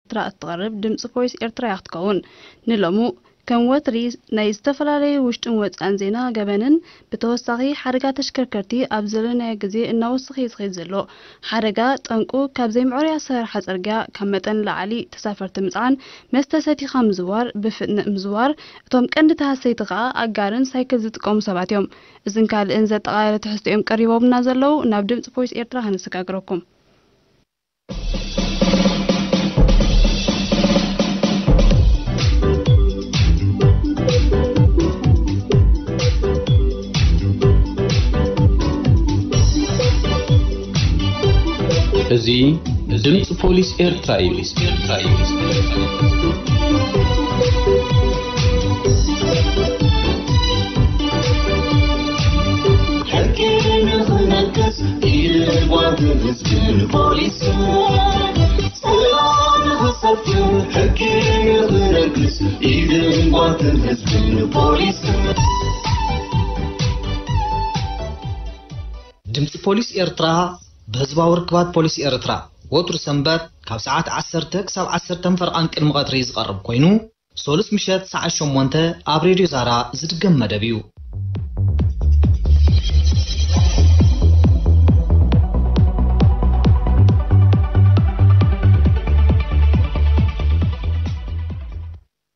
ኤርትራ እትቐርብ ድምፂ ፖሊስ ኤርትራ እያ ክትከውን። ንሎሙ ከም ወትሪ ናይ ዝተፈላለዩ ውሽጥን ወፃእን ዜና ገበንን ብተወሳኺ ሓደጋ ተሽከርከርቲ ኣብ ዘለናዮ ግዜ እናወሰኸ እዩ ዝኸይድ ዘሎ። ሓደጋ ጠንቁ ካብ ዘይምዕሩይ ኣሰራርሓ ፅርግያ፣ ካብ መጠን ንላዕሊ ተሳፈርቲ ምፅዓን፣ መስተ ሰቲኻ ምዝዋር፣ ብፍጥነት ምዝዋር፣ እቶም ቀንዲ ተሃሰይቲ ከኣ ኣጋርን ሳይክል ዝጥቀሙ ሰባት እዮም። እዝን ካልእን ዘጠቓለለ ትሕዝቶ እዮም ቀሪቦምና ዘለዉ። ናብ ድምፂ ፖሊስ ኤርትራ ከነሰጋግረኩም። እዚ ድምፂ ፖሊስ ኤርትራ እዩ። ሕጊ ንኽነግስ ኢድ ጓንትን ህዝብን ፖሊስን፣ ሰላም ንኽሰፍን ሕጊ ንኽነግስ ኢድ ጓንትን ህዝብን ፖሊስን። ድምፂ ፖሊስ ኤርትራ ብህዝባዊ ርክባት ፖሊስ ኤርትራ ወትሩ ሰንበት ካብ ሰዓት ዓሰርተ ክሳብ ዓሰርተ ፈርቓን ቅድሚ ቀትሪ ዝቐርብ ኮይኑ፣ ሶሉስ ምሸት ሰዓት ሸሞንተ ኣብ ሬድዮ ዛራ ዝድገም መደብ እዩ።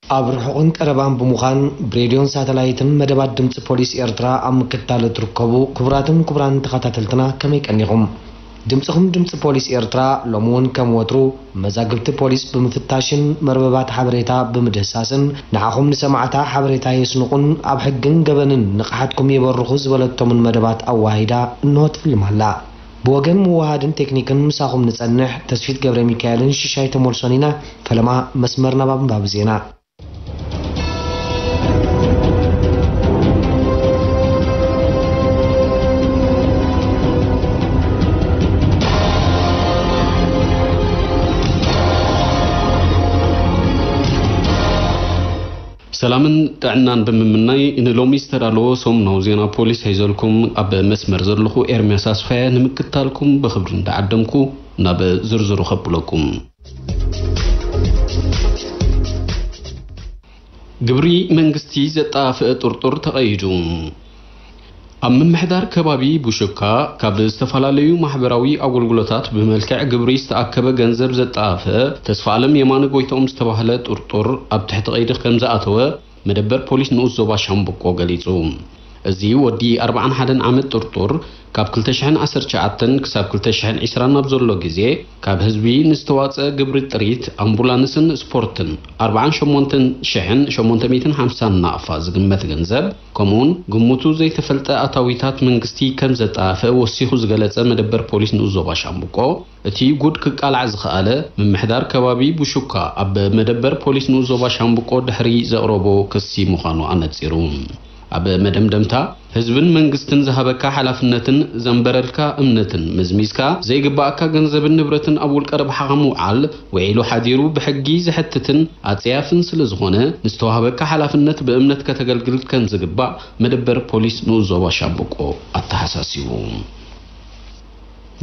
ኣብ ርሑቕን ቀረባን ብምዃን ብሬድዮን ሳተላይትን መደባት ድምፂ ፖሊስ ኤርትራ ኣብ ምክትታል እትርከቡ ክቡራትን ክቡራን ተኸታተልትና ከመይ ቀኒኹም? ድምፅኹም ድምፂ ፖሊስ ኤርትራ ሎሚ እውን ከም ወትሩ መዛግብቲ ፖሊስ ብምፍታሽን መርበባት ሓበሬታ ብምድህሳስን ንዓኹም ንሰማዕታ ሓበሬታ የስንቑን ኣብ ሕግን ገበንን ንቕሓትኩም የበርኹ ዝበለቶምን መደባት ኣዋሂዳ እንሆ ትፍልም ኣላ። ብወገን ምውሃድን ቴክኒክን ምሳኹም ንጸንሕ ተስፊት ገብረ ሚካኤልን ሽሻይ ተሞልሶን ኢና። ፈለማ መስመር ናብ ኣንባቢ ዜና። ሰላምን ጥዕናን ብምምናይ ንሎሚ ዝተዳለወ ሰሙናዊ ዜና ፖሊስ ሒዘልኩም ኣብ መስመር ዘለኹ ኤርምያስ ኣስፋየ ንምክታልኩም ብኽብሪ እንዳዓደምኩ ናብ ዝርዝሩ ከብለኩም። ግብሪ መንግስቲ ዘጣፍአ ጥርጡር ተቐይዱ። ኣብ ምምሕዳር ከባቢ ቡሹካ ካብ ዝተፈላለዩ ማሕበራዊ ኣገልግሎታት ብመልክዕ ግብሪ ዝተኣከበ ገንዘብ ዘጣፍአ ተስፋኣለም የማነ ጎይትኦም ዝተባህለ ጥርጡር ኣብ ትሕቲ ቀይዲ ከም ዝኣተወ መደበር ፖሊስ ንኡስ ዞባ ሻምብቆ ገሊጹ። እዚ ወዲ ኣርብዓን ሓደን ዓመት ጥርጡር ካብ ክልተ ሽሕን ዓሰርተ ትሽዓተን ክሳብ ክልተ ሽሕን ዕስራን ኣብ ዘሎ ግዜ ካብ ህዝቢ ንዝተዋጸ ግብሪ ጥሪት፣ ኣምቡላንስን ስፖርትን ኣርብዓን ሸሞንተን ሽሕን ሸሞንተ ሚእትን ሓምሳን ናቕፋ ዝግመት ገንዘብ፣ ከምኡውን ግምቱ ዘይተፈልጠ ኣታዊታት መንግስቲ ከም ዘጣፍአ ወሲኹ ዝገለጸ መደበር ፖሊስ ንኡስ ዞባ ሻምብቆ፣ እቲ ጉድ ክቃላዕ ዝኸኣለ ምምሕዳር ከባቢ ቡሹካ ኣብ መደበር ፖሊስ ንኡስ ዞባ ሻምብቆ ድሕሪ ዘቕረቦ ክሲ ምዃኑ ኣነጺሩ። ኣብ መደምደምታ፣ ህዝብን መንግስትን ዝሃበካ ሓላፍነትን ዘንበረልካ እምነትን መዝሚዝካ፣ ዘይግባኣካ ገንዘብን ንብረትን ኣብ ውልቀ ረብሓኻ ምውዓል፣ ውዒሉ ሓዲሩ ብሕጊ ዘሕትትን ኣጸያፍን ስለ ዝኾነ፣ ንዝተዋህበካ ሓላፍነት ብእምነት ከተገልግል ከም ዝግባእ መደበር ፖሊስ ንኡስ ዞባ ሻምብቆ ኣተሓሳሲቡ።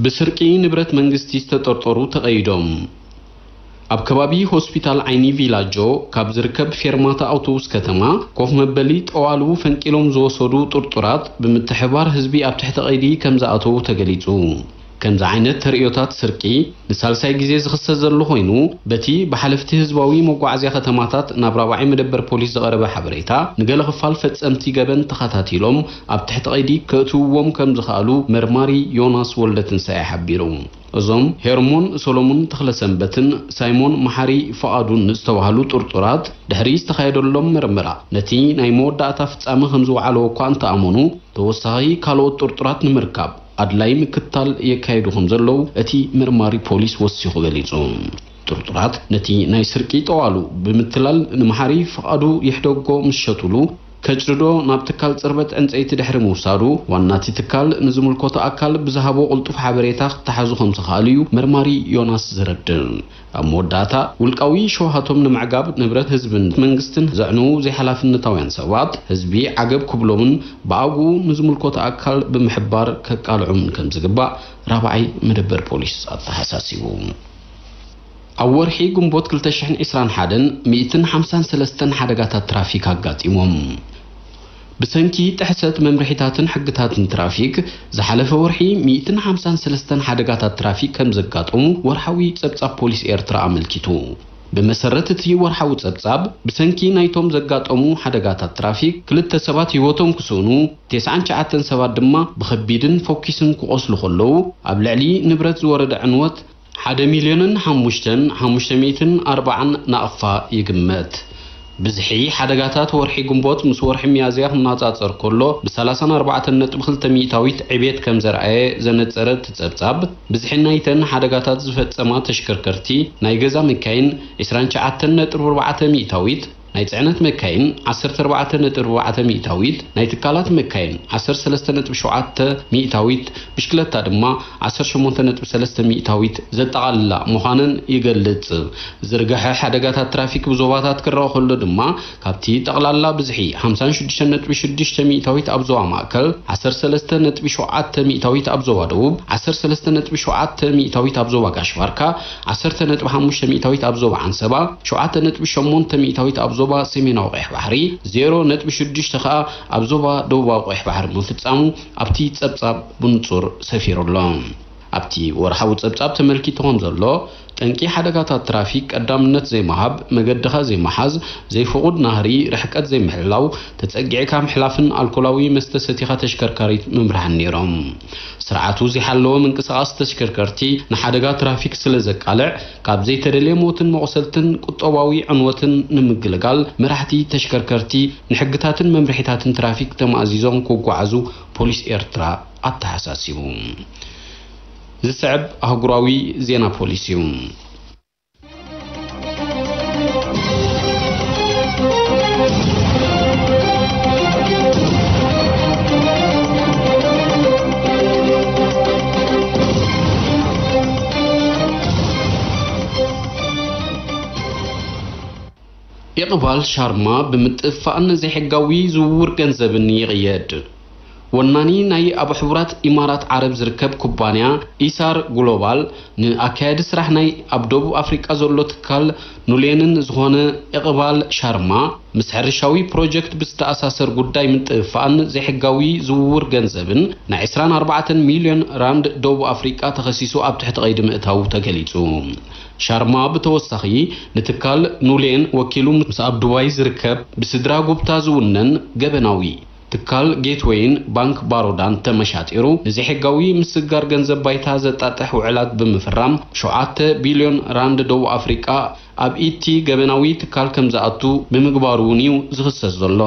ብስርቂ ንብረት መንግስቲ ዝተጠርጠሩ ተቐይዶም። ኣብ ከባቢ ሆስፒታል ዓይኒ ቪላጆ ካብ ዝርከብ ፌርማታ ኣውቶቡስ ከተማ ኮፍ መበሊ ጠዋሉ ፈንቂሎም ዝወሰዱ ጥርጡራት ብምትሕባር ህዝቢ ኣብ ትሕቲ ቀይዲ ከም ዝኣተዉ ተገሊጹ። ከምዚ ዓይነት ተርእዮታት ስርቂ ንሳልሳይ ግዜ ዝኽሰት ዘሎ ኮይኑ፣ በቲ ብሓለፍቲ ህዝባዊ መጓዓዝያ ከተማታት ናብ ራብዓይ መደበር ፖሊስ ዝቐረበ ሓበሬታ፣ ንገለ ክፋል ፈጸምቲ ገበን ተኸታቲሎም ኣብ ትሕቲ ቀይዲ ከእትውዎም ከም ዝኸኣሉ መርማሪ ዮናስ ወልደትንሳኤ ሓቢሩ። እዞም ሄርሞን ሰሎሙን ተኽለሰንበትን ሳይሞን መሓሪ ፍቓዱን ዝተባህሉ ጥርጡራት፣ ድሕሪ ዝተኻየደሎም መርመራ፣ ነቲ ናይ መወዳእታ ፍጻመ ከም ዝወዓለዎ እኳ እንተኣመኑ፣ ተወሳኺ ካልኦት ጥርጡራት ንምርካብ ኣድላይ ምክትታል የካይዱ ከም ዘለዉ እቲ መርማሪ ፖሊስ ወሲኹ ገሊጹ። ጥርጡራት ነቲ ናይ ስርቂ ጠዋሉ ብምትላል ንመሓሪ ፍቓዱ ይሕደጎ ምስ ሸጡሉ፣ ከጭርዶ ናብ ትካል ጽርበት ዕንጸይቲ ድሕሪ ምውሳዱ፣ ዋና እቲ ትካል ንዝምልከቶ ኣካል ብዝሃቦ ቅልጡፍ ሓበሬታ ክተሓዙ ከም ዝኸኣሉ እዩ መርማሪ ዮናስ ዘረድእ። ኣብ መወዳእታ፣ ውልቃዊ ሸውሃቶም ንምዕጋብ ንብረት ህዝብን መንግስትን ዘዕንዉ ዘይሓላፍነታውያን ሰባት፣ ህዝቢ ዓገብ ክብሎምን ብኣግኡ ንዝምልከቶ ኣካል ብምሕባር ከቃልዖምን ከም ዝግባእ ራብዓይ መደበር ፖሊስ ኣተሓሳሲቡ። ኣብ ወርሒ ግንቦት ክልተ ሽሕን ዕስራን ሓደን ሚእትን ሓምሳን ሰለስተን ሓደጋታት ትራፊክ ኣጋጢሞም። ብሰንኪ ጥሕሰት መምርሒታትን ሕግታትን ትራፊክ፣ ዝሓለፈ ወርሒ ሚእትን ሓምሳን ሰለስተን ሓደጋታት ትራፊክ ከም ዘጋጠሙ ወርሓዊ ጸብጻብ ፖሊስ ኤርትራ ኣመልኪቱ። ብመሰረት እቲ ወርሓዊ ጸብጻብ፣ ብሰንኪ ናይቶም ዘጋጠሙ ሓደጋታት ትራፊክ፣ ክልተ ሰባት ህይወቶም ክስእኑ፣ ተስዓን ትሽዓተን ሰባት ድማ ብኸቢድን ፈኲስን ክቖስሉ ከለዉ፣ ኣብ ልዕሊ ንብረት ዝወረደ ዕንወት ሓደ ሚልዮንን ሓሙሽተን ሓሙሽተ ሚእትን ኣርባዓን ናቕፋ ይግመት። ብዝሒ ሓደጋታት ወርሒ ግንቦት ምስ ወርሒ ሚያዝያ ክነጻጸር ከሎ፣ ብ ሰላሳን ኣርባዕተን ነጥቢ ክልተ ሚእታዊት ዕቤት ከም ዘርኣየ ዘነጸረ እቲ ጸብጻብ፣ ብዝሒ ናይተን ሓደጋታት ዝፈጸማ ተሽከርከርቲ፣ ናይ ገዛ መካይን ዕስራን ትሽዓተን ነጥቢ ኣርባዕተ ሚእታዊት፣ ናይ ጽዕነት መካይን ዓሰርተ ኣርባዕተ ነጥቢ ኣርባዕተ ሚእታዊት፣ ናይ ትካላት መካይን ዓሰርተ ሰለስተ ነጥቢ ሸውዓተ ሚእታዊት፣ ብሽክለታ ድማ ዓሰርተ ሸሞንተ ነጥቢ ሰለስተ ሚእታዊት ዘጠቓልላ ምዃነን ይገልጽ። ዝርግሐ ሓደጋታት ትራፊክ ብዞባታት ክረኣ ከሎ ድማ፣ ካብቲ ጠቕላላ ብዝሒ ሓምሳን ሽዱሽተን ነጥቢ ሽዱሽተ ሚእታዊት ኣብ ዞባ ማእከል፣ ዓሰርተ ሰለስተ ነጥቢ ሸውዓተ ሚእታዊት ኣብ ዞባ ደቡብ፣ ዓሰርተ ሰለስተ ነጥቢ ሸውዓተ ሚእታዊት ኣብ ዞባ ጋሽ ባርካ፣ ዓሰርተ ነጥቢ ሓሙሽተ ሚእታዊት ኣብ ዞባ ዓንሰባ፣ ሸውዓተ ነጥቢ ሸሞንተ ሚእታዊት ኣብ ዞባ ሰሜናዊ ቀይሕ ባሕሪ፣ ዜሮ ነጥቢ ሽዱሽተ ከኣ ኣብ ዞባ ደቡባዊ ቀይሕ ባሕሪ ምፍጻሙ ኣብቲ ጸብጻብ ብንጹር ሰፊሩ ኣሎ። ኣብቲ ወርሓዊ ጸብጻብ ተመልኪቱ ከም ዘሎ፣ ጠንቂ ሓደጋታት ትራፊክ ቀዳምነት ዘይምሃብ፣ መገድኻ ዘይምሓዝ፣ ዘይፍቑድ ናህሪ፣ ርሕቀት ዘይምሕላው፣ ተጸጊዕካ ምሕላፍን ኣልኮላዊ መስተ ሰቲኻ ተሽከርካሪት ምምራሕን ነይሮም። ስርዓቱ ዘይሓለወ ምንቅስቓስ ተሽከርከርቲ ንሓደጋ ትራፊክ ስለ ዘቃልዕ፣ ካብ ዘይተደልየ ሞትን መቑሰልትን ቁጠባዊ ዕንወትን ንምግልጋል፣ መራሕቲ ተሽከርከርቲ ንሕግታትን መምርሒታትን ትራፊክ ተማእዚዞም ክጓዓዙ ፖሊስ ኤርትራ ኣተሓሳሲቡ። ዝስዕብ ኣህጉራዊ ዜና ፖሊስ እዩ። ኢቕባል ሻርማ ብምጥፍፋእን ዘይሕጋዊ ዝውውር ገንዘብን ይቕየድ። ወናኒ ናይ ኣብ ሕቡራት ኢማራት ዓረብ ዝርከብ ኩባንያ ኢሳር ግሎባል፣ ንኣካያዲ ስራሕ ናይ ኣብ ደቡብ ኣፍሪቃ ዘሎ ትካል ኑሌንን ዝኾነ ኢቕባል ሻርማ፣ ምስ ሕርሻዊ ፕሮጀክት ብዝተኣሳሰር ጉዳይ ምጥፍፋእን ዘይሕጋዊ ዝውውር ገንዘብን ናይ ዕስራን ኣርባዕተን ሚልዮን ራንድ ደቡብ ኣፍሪቃ ተኸሲሱ ኣብ ትሕቲ ቀይዲ ምእታዉ ተገሊጹ። ሻርማ ብተወሳኺ ንትካል ኑሌን ወኪሉ ምስ ኣብ ዱባይ ዝርከብ ብስድራ ጉብታ ዝውነን ገበናዊ ትካል ጌትዌይን ባንክ ባሮዳን ተመሻጢሩ፣ ንዘይሕጋዊ ምስጋር ገንዘብ ባይታ ዘጣጥሕ ውዕላት ብምፍራም፣ ሸውዓተ ቢልዮን ራንድ ደቡብ ኣፍሪቃ ኣብ ኢቲ ገበናዊ ትካል ከም ዝኣቱ ብምግባሩ እውን እዩ ዝኽሰስ ዘሎ።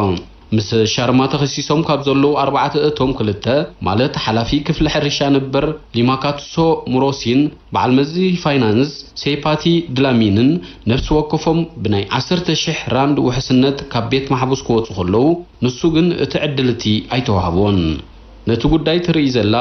ምስ ሻርማ ተኸሲሶም ካብ ዘለዉ ኣርባዕተ፣ እቶም ክልተ፣ ማለት ሓላፊ ክፍሊ ሕርሻ ነበር ሊማካትሶ ሙሮሲን በዓል መዚ ፋይናንስ ሴፓቲ ድላሚንን፣ ነፍሲ ወከፎም ብናይ ዓሰርተ ሽሕ ራንድ ውሕስነት ካብ ቤት ማሕቡስ ክወጹ ከለዉ፣ ንሱ ግን እቲ ዕድል እቲ ኣይተዋህቦን። ነቲ ጉዳይ ትርኢ ዘላ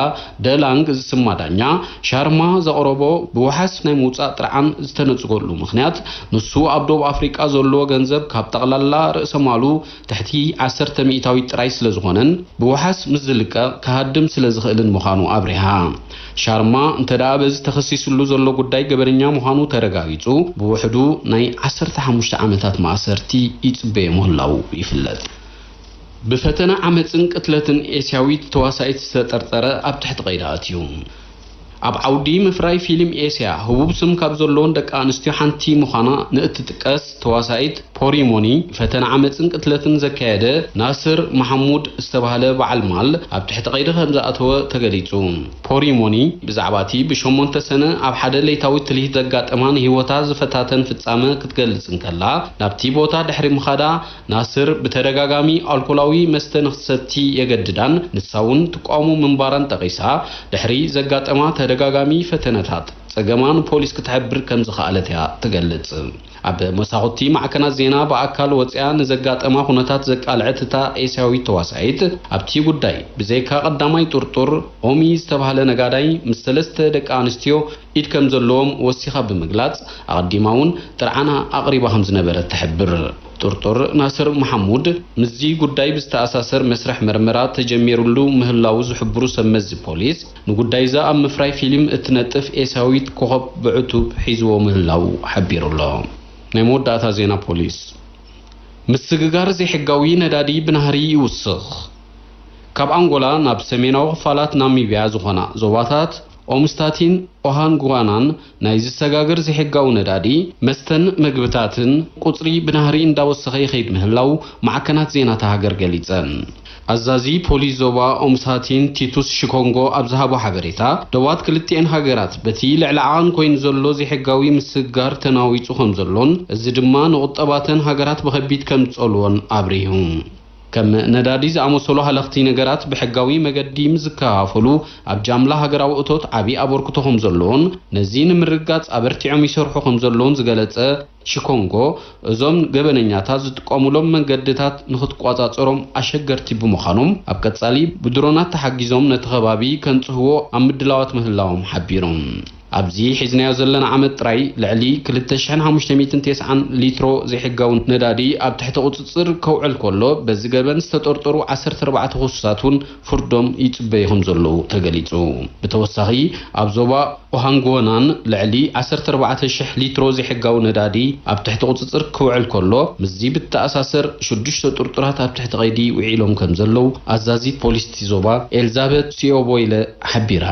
ደላንግ ዝስማ ዳኛ፣ ሻርማ ዘቕረቦ ብዋሕስ ናይ ምውጻእ ጥርዓን ዝተነጽገሉ ምኽንያት፣ ንሱ ኣብ ደቡብ ኣፍሪቃ ዘለዎ ገንዘብ ካብ ጠቕላላ ርእሰ ማሉ ትሕቲ ዓሰርተ ሚእታዊት ጥራይ ስለ ዝኾነን፣ ብዋሕስ ምስ ዝልቀቕ ክሃድም ስለ ዝኽእልን ምዃኑ ኣብሪሃ። ሻርማ እንተ ደኣ በዚ ተኸሲስሉ ዘሎ ጉዳይ ገበነኛ ምዃኑ ተረጋጊጹ፣ ብውሕዱ ናይ ዓሰርተ ሓሙሽተ ዓመታት ማእሰርቲ ይጽበዮ ምህላዉ ይፍለጥ። ብፈተነ ዓመጽን ቅትለትን ኤስያዊት ተዋሳኢት ዝተጠርጠረ ኣብ ትሕቲ ቀይዲ ኣትዩ። ኣብ ዓውዲ ምፍራይ ፊልም ኤስያ ህቡብ ስም ካብ ዘለዎን ደቂ ኣንስትዮ ሓንቲ ምዃና ንእትጥቀስ ተዋሳኢት ፖሪሞኒ፣ ፈተነ ዓመጽን ቅትለትን ዘካየደ ናስር መሓሙድ ዝተባህለ በዓል ማል ኣብ ትሕቲ ቀይዲ ከም ዝኣተወ ተገሊጹ። ፖሪሞኒ ብዛዕባ እቲ ብሸሞንተ ሰነ ኣብ ሓደ ለይታዊ ትልሂት ዘጋጠማ ንህይወታ ዝፈታተን ፍጻመ ክትገልጽ እንከላ፣ ናብቲ ቦታ ድሕሪ ምኻዳ ናስር ብተደጋጋሚ ኣልኮላዊ መስተ ንኽትሰቲ የገድዳን ንሳ እውን ትቃወሞ ምንባራን ጠቒሳ፣ ድሕሪ ዘጋጠማ ተደጋጋሚ ፈተነታት፣ ጸገማ ንፖሊስ ክትሕብር ከም ዝኸኣለት እያ ትገልጽ። ኣብ መሳኹቲ ማዕከናት ዜና ብኣካል ወጺኣ ንዘጋጠማ ኩነታት ዘቃልዐት እታ ኤስያዊት ተዋሳኢት፣ ኣብቲ ጉዳይ ብዘይካ ቀዳማይ ጥርጡር ኦሚ ዝተባህለ ነጋዳይ ምስ ሰለስተ ደቂ ኣንስትዮ ኢድ ከም ዘለዎም ወሲኻ ብምግላጽ፣ ኣቐዲማ እውን ጥርዓና ኣቕሪባ ከም ዝነበረት ትሕብር። ጥርጡር ናስር መሓሙድ ምስዚ ጉዳይ ብዝተኣሳሰር መስርሕ መርመራ ተጀሚሩሉ ምህላዉ ዝሕብሩ ሰብ መዚ ፖሊስ፣ ንጉዳይዛ ኣብ ምፍራይ ፊልም እትነጥፍ ኤሳዊት ኮኸብ ብዕቱብ ሒዝዎ ምህላዉ ሓቢሩ ኣሎ። ናይ መወዳእታ ዜና ፖሊስ። ምስግጋር ዘይሕጋዊ ነዳዲ ብናህሪ ይውስኽ። ካብ ኣንጎላ ናብ ሰሜናዊ ክፋላት ናሚብያ ዝኾና ዞባታት ኦምስታቲን ኦሃንጉዋናን ናይ ዝሰጋገር ዘይሕጋዊ ነዳዲ፣ መስተን መግብታትን ቁጽሪ ብናህሪ እንዳወሰኸ ይኸይድ ምህላው ማዕከናት ዜና እታ ሃገር ገሊጸን። ኣዛዚ ፖሊስ ዞባ ኦምስታቲን ቲቱስ ሽኮንጎ ኣብ ዝሃቦ ሓበሬታ፣ ዶባት ክልቲኤን ሃገራት በቲ ልዕሊ ዓቐን ኮይኑ ዘሎ ዘይሕጋዊ ምስግጋር ተናዊጹ ከም ዘሎን፣ እዚ ድማ ንቁጠባተን ሃገራት ብኸቢድ ከም ዝጸልዎን ኣብሪሁ። ከም ነዳዲ ዝኣመሰሉ ሃለኽቲ ነገራት ብሕጋዊ መገዲ ምስ ዝከፋፈሉ ኣብ ጃምላ ሃገራዊ እቶት ዓቢ ኣበርክቶ ከም ዘለዎን ነዚ ንምርግጋጽ ኣበርቲዖም ይሰርሑ ከም ዘለውን ዝገለጸ ሽኮንጎ፣ እዞም ገበነኛታት ዝጥቀሙሎም መንገድታት ንክትቆጻጸሮም ኣሸገርቲ ብምዃኖም ኣብ ቀጻሊ ብድሮናት ተሓጊዞም ነቲ ከባቢ ከንጽህዎ ኣብ ምድላዋት ምህላዎም ሓቢሮም። ኣብዚ ሒዝናዮ ዘለና ዓመት ጥራይ ልዕሊ ክልተ ሽሕን ሓሙሽተ ሚእትን ተስዓን ሊትሮ ዘይሕጋዊ ነዳዲ ኣብ ትሕቲ ቁጽጽር ከውዕል ከሎ፣ በዚ ገበን ዝተጠርጠሩ ዓሰርተ ኣርባዕተ ክሱሳት እውን ፍርዶም ይጽበዩ ከም ዘለዉ ተገሊጹ። ብተወሳኺ፣ ኣብ ዞባ ኦሃንጎናን ልዕሊ ዓሰርተ ኣርባዕተ ሽሕ ሊትሮ ዘይሕጋዊ ነዳዲ ኣብ ትሕቲ ቁጽጽር ክውዕል ከሎ፣ ምስዚ ብተኣሳሰር ሽዱሽተ ጥርጡራት ኣብ ትሕቲ ቀይዲ ውዒሎም ከም ዘለዉ ኣዛዚት ፖሊስ እቲ ዞባ ኤልዛቤት ሲዮቦይለ ሓቢራ።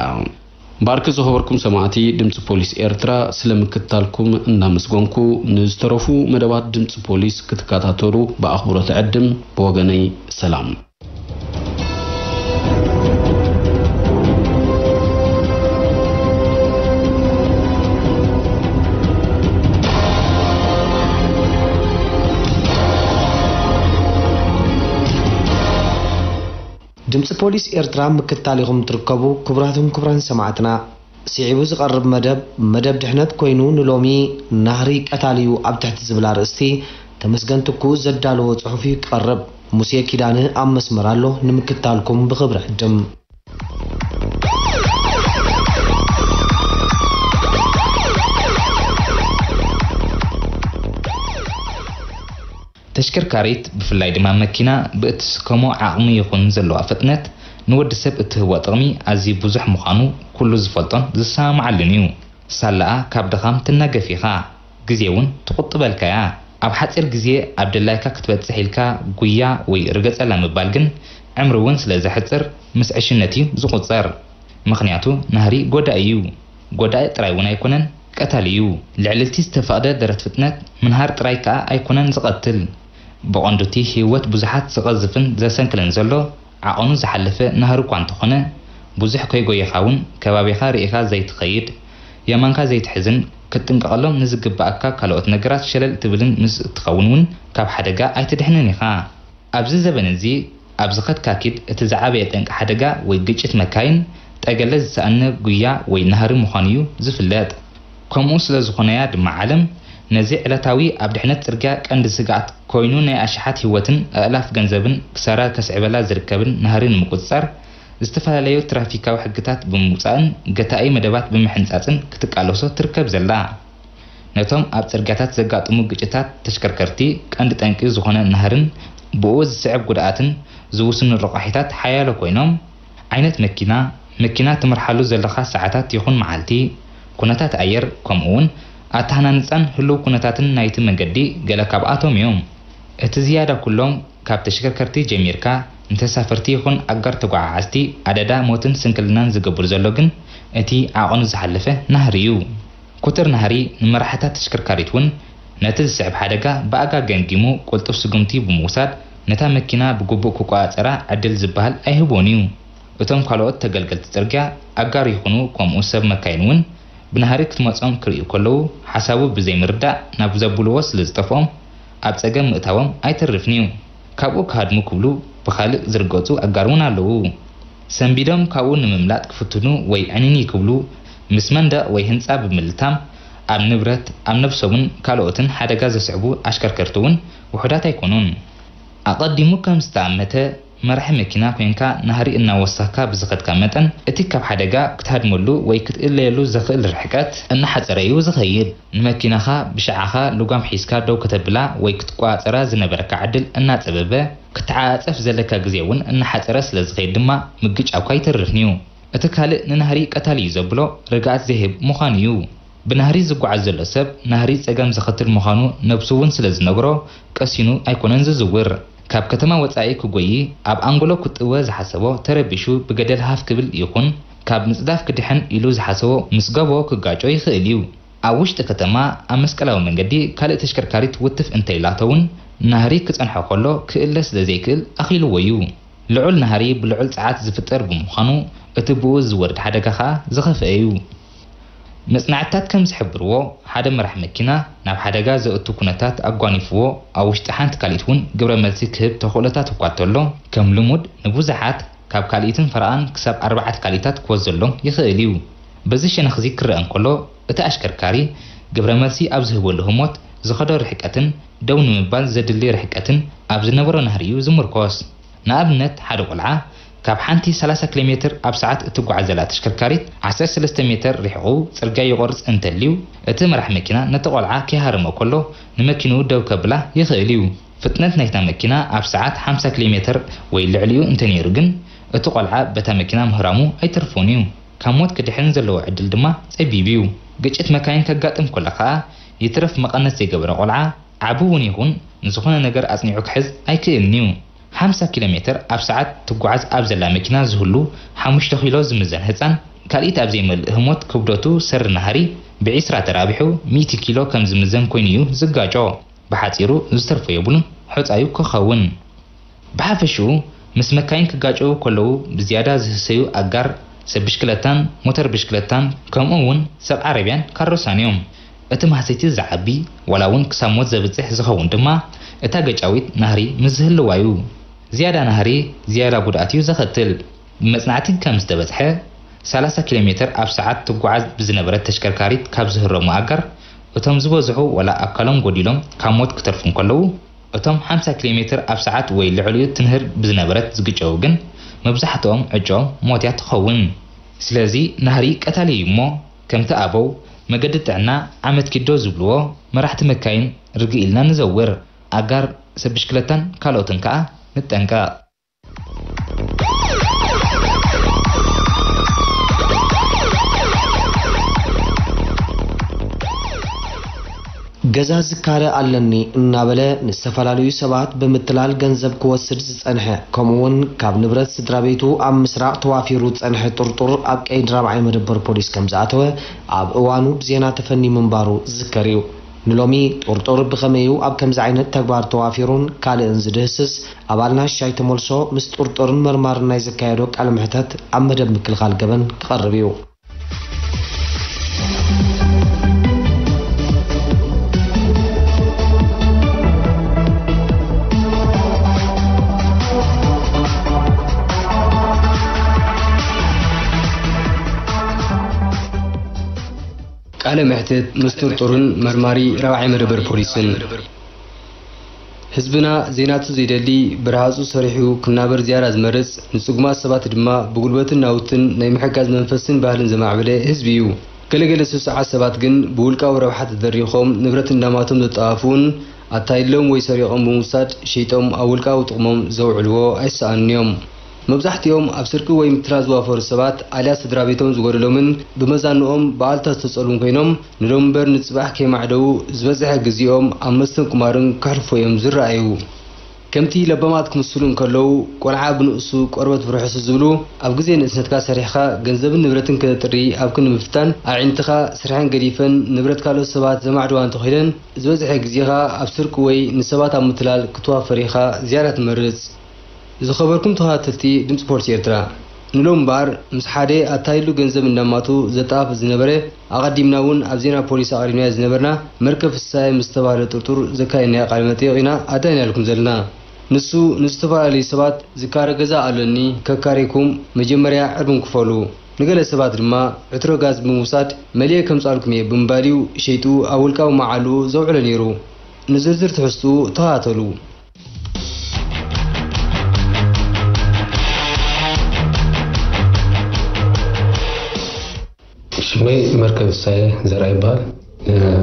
ባርክ ዝኸበርኩም ሰማዕቲ ድምፂ ፖሊስ ኤርትራ፣ ስለ ምክትታልኩም እናመስገንኩ፣ ንዝተረፉ መደባት ድምፂ ፖሊስ ክትከታተሉ ብኣኽብሮት ዕድም። ብወገነይ ሰላም። ድምፂ ፖሊስ ኤርትራ ምክትታል ኢኹም ትርከቡ። ክቡራትን ክቡራን ሰማዕትና፣ ስዒቡ ዝቐርብ መደብ፣ መደብ ድሕነት ኮይኑ፣ ንሎሚ ናህሪ ቀታሊ እዩ ኣብ ትሕቲ ዝብል ኣርእስቲ ተመስገን ትኩ ዘዳለዎ ጽሑፍ እዩ ክቐርብ። ሙሴ ኪዳነ ኣብ መስመር ኣሎ፣ ንምክትታልኩም ብኽብሪ ዕድም። ተሽከርካሪት፣ ብፍላይ ድማ መኪና፣ ብእትስከሞ ዓቕሚ ይኹን ዘለዋ ፍጥነት ንወዲ ሰብ እትህቦ ጥቕሚ ኣዝዩ ብዙሕ ምዃኑ ኩሉ ዝፈልጦን ዝሰማማዓሉን እዩ። ሳላኣ ካብ ድኻም ትናገፍ ኢኻ፣ ግዜ እውን ትቑጥበልካ እያ። ኣብ ሓጺር ግዜ ኣብ ደላይካ ክትበጽሕ ኢልካ ጉያ ወይ ርገጸላ ምባል ግን ዕምሪ እውን ስለ ዘሕጽር ምስ ዕሽነት እዩ ዝቑጸር። ምኽንያቱ ናህሪ ጎዳኢ እዩ። ጎዳኢ ጥራይ እውን ኣይኮነን፣ ቀታሊ እዩ። ልዕሊ እቲ ዝተፈቕደ ደረት ፍጥነት ምንሃር ጥራይ ከኣ ኣይኮነን ዝቐትል። ብቐንዱ እቲ ህይወት ብዙሓት ዝቐዝፍን ዘሰንክልን ዘሎ ዓቐኑ ዝሓለፈ ናህሪ እኳ እንተኾነ፣ ብዙሕ ከይጎየኻ እውን ከባቢኻ ርኢኻ ዘይትኸይድ፣ የማንካ ዘይትሕዝን ክትጥንቀቐሎም ንዝግብኣካ ካልኦት ነገራት ሸለል እትብልን ምስ እትኸውን እውን ካብ ሓደጋ ኣይትድሕንን ኢኻ። ኣብዚ ዘበን እዚ ኣብ ዝኸድካ ኪድ እቲ ዝዓበየ ጠንቂ ሓደጋ ወይ ግጭት መካይን፣ ጠገለ ዝሰኣነ ጉያ ወይ ናህሪ ምዃኑ እዩ ዝፍለጥ። ከምኡ ስለ ዝኾነያ ድማ ዓለም ነዚ ዕለታዊ ኣብ ድሕነት ጽርግያ ቀንዲ ስግኣት ኮይኑ ናይ ኣሽሓት ህይወትን ኣእላፍ ገንዘብን ክሳራ ከስዕበላ ዝርከብን ናህሪ ንምቁጽጻር ዝተፈላለዩ ትራፊካዊ ሕግታት ብምውጻእን ገታኢ መደባት ብምሕንጻጽን ክትቃለሶ ትርከብ ዘላ። ነቶም ኣብ ጽርግያታት ዘጋጥሙ ግጭታት ተሽከርከርቲ ቀንዲ ጠንቂ ዝኾነ ናህርን ብኡ ዝስዕብ ጉድኣትን ዝውስኑ ረቋሒታት ሓያሎ ኮይኖም፣ ዓይነት መኪና፣ መኪና ትመርሓሉ ዘለኻ ሰዓታት ይኹን መዓልቲ፣ ኩነታት ኣየር፣ ከምኡውን ኣተሃናንጻን ህሉው ኩነታትን ናይቲ መንገዲ ገለ ካብኣቶም እዮም። እቲ ዝያዳ ኩሎም ካብ ተሽከርከርቲ ጀሚርካ ንተሳፈርቲ ይኹን ኣጋር ተጓዓዓዝቲ ኣደዳ ሞትን ስንክልናን ዝገብር ዘሎ ግን እቲ ዓቐኑ ዝሓለፈ ናህሪ እዩ። ኩትር ናህሪ ንመራሕታት ተሽከርካሪት እውን ነቲ ዝስዕብ ሓደጋ ብኣጋ ገምጊሙ ቅልጡፍ ስጉምቲ ብምውሳድ ነታ መኪና ብግቡእ ክቆጻጸራ ዕድል ዝበሃል ኣይህቦን እዩ። እቶም ካልኦት ተገልገልቲ ጽርግያ ኣጋር ይኹኑ ከምኡ ሰብ መካይን እውን ብናህሪ ክትመጾም ክርእዩ ከለዉ ሓሳቡ ብዘይምርዳእ ናብ ዘብልዎ ስለ ዝጠፍኦም ኣብ ጸገም ምእታዎም ኣይተርፍን እዩ። ካብኡ ክሃድሙ ክብሉ ብኻልእ ዝርገጹ ኣጋር እውን ኣለዉ። ሰንቢዶም ካብኡ ንምምላጥ ክፍትኑ ወይ ዕንይንይ ክብሉ ምስ መንደቕ ወይ ህንጻ ብምልታም ኣብ ንብረት፣ ኣብ ነብሶምን ካልኦትን ሓደጋ ዘስዕቡ ኣሽከርከርቲ እውን ውሑዳት ኣይኮኑን። ኣቐዲሙ ከም ዝተኣመተ መራሒ መኪና ኮይንካ ናህሪ እናወሰኽካ ብዝኸድካ መጠን፣ እቲ ካብ ሓደጋ ክትሃድመሉ ወይ ክትእለየሉ ዘኽእል ርሕቀት እናሓጸረ እዩ ዝኸይድ። ንመኪናኻ ብሸዓኻ ልጓም ሒዝካ ደው ከተብላ ወይ ክትቆጻጸራ ዝነበረካ ዕድል እናጸበበ፣ ክትዓጸፍ ዘለካ ግዜ እውን እናሓጸረ ስለ ዝኸይድ ድማ፣ ምግጫውካ ኣይተርፍን እዩ። እቲ ካልእ ንናህሪ ቀታሊ እዩ ዘብሎ ርግኣት ዘይህብ ምዃኑ እዩ። ብናህሪ ዝጓዓዝ ዘሎ ሰብ፣ ናህሪ ጸገም ዘኸትል ምዃኑ ነብሱ እውን ስለ ዝነግሮ፣ ቀሲኑ ኣይኮነን ዝዝውር። ካብ ከተማ ወጻኢ ክጎዪ፣ ኣብ ኣንጎሎ ክጥወ ዝሓሰቦ ተረቢሹ ብገደል ሃፍ ክብል ይኹን፣ ካብ ምጽዳፍ ክድሕን ኢሉ ዝሓሰቦ ምስ ጎቦ ክጋጮ ይኽእል እዩ። ኣብ ውሽጢ ከተማ፣ ኣብ መስቀላዊ መንገዲ፣ ካልእ ተሽከርካሪት ውትፍ እንተይላቶ እውን፣ ናህሪ ክጸንሖ ከሎ ክእለ ስለ ዘይክእል ኣኺልዎ እዩ። ልዑል ናህሪ ብልዑል ጸዓት ዝፍጠር ብምዃኑ፣ እቲ ብኡ ዝወርድ ሓደጋ ከኣ ዝኸፍአ እዩ። መጽናዕትታት ከም ዝሕብርዎ፣ ሓደ መራሕ መኪና ናብ ሓደጋ ዘእቱ ኩነታት ኣጓኒፍዎ፣ ኣብ ውሽጢ ሓንቲ ካልኢት እውን ግብረ መልሲ ክህብ ተኽእሎታት እኳ እንተሎ፣ ከም ልሙድ ንብዙሓት ካብ ካልኢትን ፈረቓን ክሳብ ኣርባዕተ ካልኢታት ክወዘሎም ይኽእል እዩ። በዚ ሸነኽዚ ክረአ እንከሎ፣ እቲ ኣሽከርካሪ ግብረ መልሲ ኣብ ዝህበሉ ህሞት ዝኸዶ ርሕቀትን ደው ንምባል ዘድሊ ርሕቀትን ኣብ ዝነበሮ ናህሪ እዩ ዝምርኮስ። ንኣብነት፣ ሓደ ቆልዓ ካብ ሓንቲ ሰላሳ ኪሎ ሜትር ኣብ ሰዓት እትጓዓዝ ዘላ ተሽከርካሪት ዓሰርተ ሰለስተ ሜትር ርሒቑ ጽርግያ ይቖርጽ እንተልዩ፣ እቲ መራሕ መኪና ነቲ ቆልዓ ከይሃረሞ ከሎ ንመኪንኡ ደው ከብላ ይኽእል እዩ። ፍጥነት ናይታ መኪና ኣብ ሰዓት ሓምሳ ኪሎ ሜትር ወይ ልዕሊኡ እንተነይሩ ግን፣ እቲ ቆልዓ በታ መኪና ምህራሙ ኣይተርፎን እዩ። ካብ ሞት ክድሕን ዘለዎ ዕድል ድማ ጸቢብ እዩ። ግጭት መካይን ከጋጥም ከሎ ከኣ፣ ይትረፍ መቐነት ዘይገበረ ቆልዓ፣ ዓቢ እውን ይኹን፣ ንዝኾነ ነገር ኣጽኒዑ ክሕዝ ኣይክእልን እዩ። ሓምሳ ኪሎ ሜትር ኣብ ሰዓት ትጓዓዝ ኣብ ዘላ መኪና ዝህሉ ሓሙሽተ ኪሎ ዝምዘን ህጻን፣ ካልኢት ኣብ ዘይመልእ ህሞት ክብደቱ ሰሪ ናህሪ ብዒስራ ተራቢሑ ሚእቲ ኪሎ ከም ዝምዘን ኮይኑ እዩ ዝጋጮ። ብሓጺሩ ዝተርፎ የብሉን፣ ሑጻ እዩ ክኸውን። ብሓፈሽኡ፣ ምስ መካይን ክጋጨዉ ከለዉ ብዝያዳ ዝህሰዩ ኣጋር ሰብ ብሽክለታን ሞተር ብሽክለታን፣ ከምኡ እውን ሰብ ዓረብያን ካሮሳን እዮም። እቲ ማህሰይቲ ዝዓቢ፣ ዋላ እውን ክሳብ ሞት ዘብጽሕ ዝኸውን ድማ፣ እታ ገጫዊት ናህሪ ምስ ዝህልዋ እዩ። ዝያዳ ናህሪ፣ ዝያዳ ጉድኣት እዩ ዘኸትል። ብመጽናዕቲ ከም ዝተበጽሐ፣ ሰላሳ ኪሎ ሜትር ኣብ ሰዓት ትጓዓዝ ብዝነበረት ተሽከርካሪት ካብ ዝህረሙ ኣጋር፣ እቶም ዝበዝሑ ዋላ ኣካሎም ጎዲሎም ካብ ሞት ክተርፉ እንከለዉ፣ እቶም ሓምሳ ኪሎ ሜትር ኣብ ሰዓት ወይ ልዕሊኡ ትንህር ብዝነበረት ዝግጨዉ ግን፣ መብዛሕትኦም ዕጭኦም ሞት እያ ትኸውን። ስለዚ ናህሪ ቀታሊ እዩ እሞ፣ ከምቲ ኣበው መገዲ ጥዕና ዓመት ኪዶ ዝብልዎ፣ መራሕቲ መካይን ርግእ ኢልና ንዘውር፣ ኣጋር ሰብ ብሽክለታን ካልኦትን ከኣ ንጠንቀቕ። ገዛ ዝካረ ኣለኒ እናበለ ንዝተፈላለዩ ሰባት ብምትላል ገንዘብ ክወስድ ዝጸንሐ፣ ከምኡ'ውን ካብ ንብረት ስድራ ቤቱ ኣብ ምስራቕ ተዋፊሩ ዝጸንሐ ጥርጡር ኣብ ቀይዲ ራብዓይ መደበር ፖሊስ ከም ዝኣተወ ኣብ እዋኑ ብዜና ተፈንዩ ምንባሩ ዝዝከር እዩ። ንሎሚ ጥርጡር ብኸመይ እዩ ኣብ ከምዚ ዓይነት ተግባር ተዋፊሩን ካልእን ዝድህስስ ኣባልና ሽሻይ ተመልሶ ምስ ጥርጡርን መርማርን ናይ ዘካየዶ ቃለ መሕተት ኣብ መደብ ምክልኻል ገበን ክቐርብ እዩ። ቃለ መሕትት ምስ ጥርጡርን መርማሪ ራብዓይ መደበር ፖሊስን። ህዝብና ዘይናቱ ዘይደሊ፣ ብረሃጹ ሰሪሑ ክናበር ዝያዳ ዝመርጽ፣ ንጽጉማት ሰባት ድማ ብጉልበትን ናውትን ናይ ምሕጋዝ መንፈስን ባህልን ዘማዕበለ ህዝቢ እዩ። ገለገለ ስሱዓት ሰባት ግን ብውልቃዊ ረብሓ ተደሪኾም ንብረት እንዳማቶም ዘጠፋፍኡን ኣታይሎም ወይ ሰሪቖም ብምውሳድ ሸይጦም ኣብ ውልቃዊ ጥቕሞም ዘውዕልዎ ኣይሰኣኑን እዮም። መብዛሕትኦም ኣብ ስርቂ ወይ ምትላል ዝዋፈሩ ሰባት፣ ኣልያስ ስድራ ቤቶም ዝጎደሎምን ብመዛንኦም ብኣሉታ ዝተጸልዉን ኮይኖም፣ ንሎሚ እምበር ንጽባሕ ከይማዕደዉ ዝበዝሐ ግዜኦም ኣብ መስተን ቁማርን ከሕልፉ እዮም ዝረኣዩ። ከምቲ ለባማት ክምስሉ እንከለዉ፣ ቆልዓ ብንእሱ ቆርበት ብርሑሱ ዝብሉ፣ ኣብ ግዜ ንእስነትካ ሰሪሕኻ ገንዘብን ንብረትን ከተጥሪ ኣብ ክንዲ ምፍታን፣ ኣዒንትኻ ስርሐን ገዲፈን ንብረት ካልኦት ሰባት ዘማዕድዋ እንተኾይነን፣ ዝበዝሐ ግዜኻ ኣብ ስርቂ ወይ ንሰባት ኣብ ምትላል ክትዋፈር ኢኻ ዝያዳ ትመርጽ። ዝኸበርኩም ተኸታተልቲ ድምጺ ፖሊስ ኤርትራ፣ ንሎሚ እምበኣር ምስ ሓደ ኣታሊሉ ገንዘብ እንዳማቱ ዘጠፋፍእ ዝነበረ፣ ኣቐዲምና እውን ኣብ ዜና ፖሊስ ኣቕሪብናዮ ዝነበርና መርከብ ፍሳየ ምስ ዝተባህለ ጥርጡር ዘካየድናዮ ቃለ መጠይቕ ኢና ኣዳሊናልኩም ዘለና። ንሱ ንዝተፈላለዩ ሰባት ዝካረ ገዛ ኣሎኒ፣ ከካርየኩም መጀመርያ ዕርቡን ክፈሉ፣ ንገለ ሰባት ድማ ዕትሮ ጋዝ ብምውሳድ መሊኤ ከምጽኣልኩም እየ ብምባል እዩ ሸይጡ ኣብ ውልቃዊ መዓልኡ ዘውዕሎ ነይሩ። ንዝርዝር ትሕዝትኡ ተኸታተሉ። ሽመይ መርከብ ሳየ ዘርኣ ይበሃል።